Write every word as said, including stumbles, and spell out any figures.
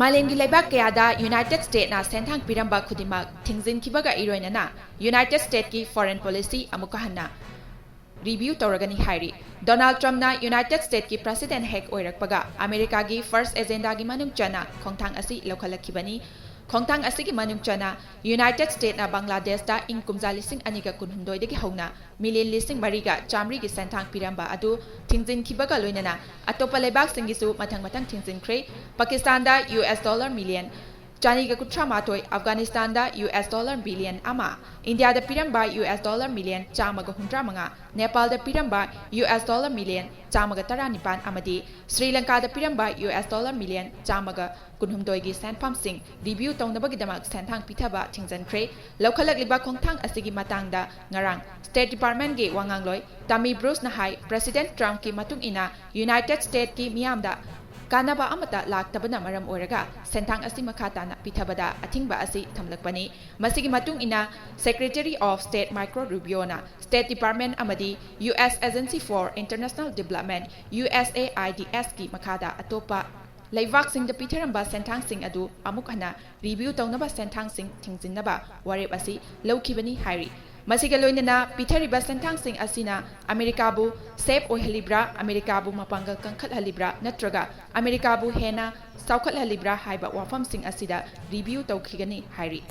ꯃꯥꯂꯦꯝꯒꯤ ꯂꯩꯕꯥꯛ ꯀꯌꯥꯗ ꯌꯨꯅꯥꯏꯇꯦꯗ ꯁ꯭ꯇꯦꯠꯅ ꯁꯦꯟꯊꯥꯡ ꯄꯤꯔꯝꯕ ꯈꯨꯗꯤꯡꯃꯛ ꯊꯤꯡꯖꯤꯟꯈꯤꯕꯒ ꯏꯔꯣꯏꯅꯅ ꯌꯨꯅꯥꯏꯇꯦꯗ ꯁ꯭ꯇꯦꯠꯀꯤ ꯐꯣꯔꯦꯟ ꯄꯣꯂꯤꯁꯤ ꯑꯃꯨꯛꯀ ꯍꯟꯅ ꯔꯤꯚꯤꯌꯨ ꯇꯧꯔꯒꯅꯤ ꯍꯥꯏꯔꯤ꯫ ꯗꯣꯅꯥꯜꯗ ꯇ꯭ꯔꯝꯞꯅ ꯌꯨꯅꯥꯏꯇꯦꯗ ꯁ꯭ꯇꯦꯠꯀꯤ ꯄ꯭ꯔꯦꯁꯤꯗꯦꯟꯠ ꯍꯦꯛ ꯑꯣꯏꯔꯛꯄꯒ ꯑꯃꯦꯔꯤꯀꯥꯒꯤ ꯐꯥꯔꯁꯠ ꯑꯦꯖꯦꯟꯗꯥꯒꯤ ꯃꯅꯨꯡ ꯆꯟꯅ ꯈꯣꯡꯊꯥꯡ ꯑꯁꯤ ꯂꯧꯈꯠꯂꯛꯈꯤꯕꯅꯤ꯫ ꯈꯣꯡꯊꯥꯡ ꯑꯁꯤꯒꯤ ꯃꯅꯨꯡ ꯆꯟꯅ ꯌꯨꯅꯥꯏꯇꯦꯗ ꯁ꯭ꯇꯦꯠꯅ ꯕꯪꯒ꯭ꯂꯥꯗꯦꯁꯇ ꯏꯪ ꯀꯨꯝꯖꯥ ꯂꯤꯁꯤꯡ ꯑꯅꯤꯒ ꯀꯨꯟꯍꯨꯝꯗꯣꯏꯗꯒꯤ ꯍꯧꯅ ꯃꯤꯂꯤꯌꯟ ꯂꯤꯁꯤꯡ ꯃꯔꯤꯒ ꯆꯥꯃꯔꯤꯒꯤ ꯁꯦꯟꯊꯥꯡ ꯄꯤꯔꯝꯕ ꯑꯗꯨ ꯊꯤꯡꯖꯤꯟꯈꯤꯕꯒ ꯂꯣꯏꯅꯅ ꯑꯇꯣꯞꯄ ꯂꯩꯕꯥꯛꯁꯤꯡꯒꯤꯁꯨ ꯃꯊꯪ ꯃꯊꯪ ꯊꯤꯡꯖꯤꯟꯈ꯭ꯔꯦ꯫ ꯄꯥꯀꯤꯁꯇꯥꯟꯗ ꯌꯨ ꯑꯦꯁ ꯗꯣꯂꯔ ꯃꯤꯂꯤꯌꯟ ꯆꯅꯤꯒ ꯀꯨꯟꯊ꯭ꯔꯥ ꯃꯥꯊꯣꯏ, ꯑꯐꯒꯥꯅꯤꯁꯇꯥꯟꯗ ꯌꯨ ꯑꯦꯁ ꯗꯣꯂꯔ ꯕꯤꯂꯤꯌꯟ ꯑꯃ, ꯏꯟꯗꯤꯌꯥꯗ ꯄꯤꯔꯝꯕ ꯌꯨ ꯑꯦꯁ ꯗꯣꯂꯔ ꯃꯤꯂꯤꯌꯟ ꯆꯥꯝꯃꯒ ꯍꯨꯝꯗ꯭ꯔꯥ ꯃꯉꯥ, ꯅꯦꯄꯥꯜꯗ ꯄꯤꯔꯝꯕ ꯌꯨ ꯑꯦꯁ ꯗꯣꯂꯔ ꯃꯤꯂꯤꯌꯟ ꯆꯥꯝꯃꯒ ꯇꯔꯥꯅꯤꯄꯥꯟ ꯑꯃꯗꯤ ꯁ꯭ꯔꯤ ꯂꯪꯀꯥꯗ ꯄꯤꯔꯝꯕ ꯌꯨ ꯑꯦꯁ ꯗꯣꯂꯔ ꯃꯤꯂꯤꯌꯟ ꯆꯥꯝꯃꯒ ꯀꯨꯟꯍꯨꯝꯗꯣꯏꯒꯤ ꯁꯦꯟꯐꯝꯁꯤꯡ ꯔꯤꯚꯤꯌꯨ ꯇꯧꯅꯕꯒꯤꯗꯃꯛ ꯁꯦꯟꯊꯥꯡ ꯄꯤꯊꯕ ꯊꯤꯡꯖꯤꯟꯈ꯭ꯔꯦ꯫ ꯂꯧꯈꯠꯂꯛꯂꯤꯕ ꯈꯣꯡꯊꯥꯡ ꯑꯁꯤꯒꯤ ꯃꯇꯥꯡꯗ ꯉꯔꯥꯡ ꯁ꯭ꯇꯦꯠ ꯗꯤꯄꯥꯔꯠꯃꯦꯟꯠꯀꯤ ꯋꯥꯉꯥꯡꯂꯣꯏ ꯇꯥꯃꯤ ꯕ꯭ꯔꯨꯁꯅ ꯍꯥꯏ, ꯄ꯭ꯔꯦꯁꯤꯗꯦꯟꯠ ꯇ꯭ꯔꯝꯞꯀꯤ ꯃꯇꯨꯡ ꯏꯟꯅ ꯌꯨꯅꯥꯏꯇꯦꯗ ꯁ꯭ꯇꯦꯠꯀꯤ ꯃꯤꯌꯥꯝꯗ ꯀꯥꯟꯅꯕ ꯑꯃꯠꯇ ꯂꯥꯛꯇꯕꯅ ꯃꯔꯝ ꯑꯣꯏꯔꯒ ꯁꯦꯟꯊꯥꯡ ꯑꯁꯤ ꯃꯈꯥ ꯇꯥꯅ ꯄꯤꯊꯕꯗ ꯑꯊꯤꯡꯕ ꯑꯁꯤ ꯊꯝꯂꯛꯄꯅꯤ꯫ ꯃꯁꯤꯒꯤ ꯃꯇꯨꯡ ꯏꯟꯅ secretary of state Marco Rubio state department ꯑꯃꯗꯤ U S agency for international development, U S A I D S ꯀꯤ ꯃꯈꯥꯗ ꯑꯇꯣꯞꯄ ꯂꯩꯕꯥꯛꯁꯤꯡꯗ ꯄꯤꯊꯔꯝꯕ ꯁꯦꯟꯊꯥꯡꯁꯤꯡ ꯑꯗꯨ ꯑꯃꯨꯛ ꯍꯟꯅ ꯔꯤꯚꯤꯌꯨ ꯇꯧꯅꯕ ꯁꯦꯟꯊꯥꯡꯁꯤꯡ ꯊꯤꯡꯖꯤꯟꯅꯕ ꯋꯥꯔꯦꯞ ꯑꯁꯤ ꯂꯧꯈꯤꯕꯅꯤ ꯍꯥꯏꯔꯤ꯫ ꯃꯁꯤꯒ ꯂꯣꯏꯅꯅ ꯄꯤꯊꯔꯤꯕ ꯁꯦꯟꯊꯥꯡꯁꯤꯡ ꯑꯁꯤꯅ ꯑꯃꯦꯔꯤꯀꯥꯕꯨ ꯁꯦꯐ ꯑꯣꯏꯍꯜꯂꯤꯕ꯭ꯔꯥ, ꯑꯃꯦꯔꯤꯀꯥꯕꯨ ꯃꯄꯥꯡꯒꯜ ꯀꯟꯈꯠꯍꯜꯂꯤꯕ꯭ꯔꯥ ꯅꯠꯇ꯭ꯔꯒ ꯑꯃꯦꯔꯤꯀꯥꯕꯨ ꯍꯦꯟꯅ ꯆꯥꯎꯈꯠꯍꯜꯂꯤꯕ꯭ꯔꯥ ꯍꯥꯏꯕ ꯋꯥꯐꯝꯁꯤꯡ ꯑꯁꯤꯗ ꯔꯤꯚꯤꯌꯨ ꯇꯧꯈꯤꯒꯅꯤ ꯍꯥꯏꯔꯤ꯫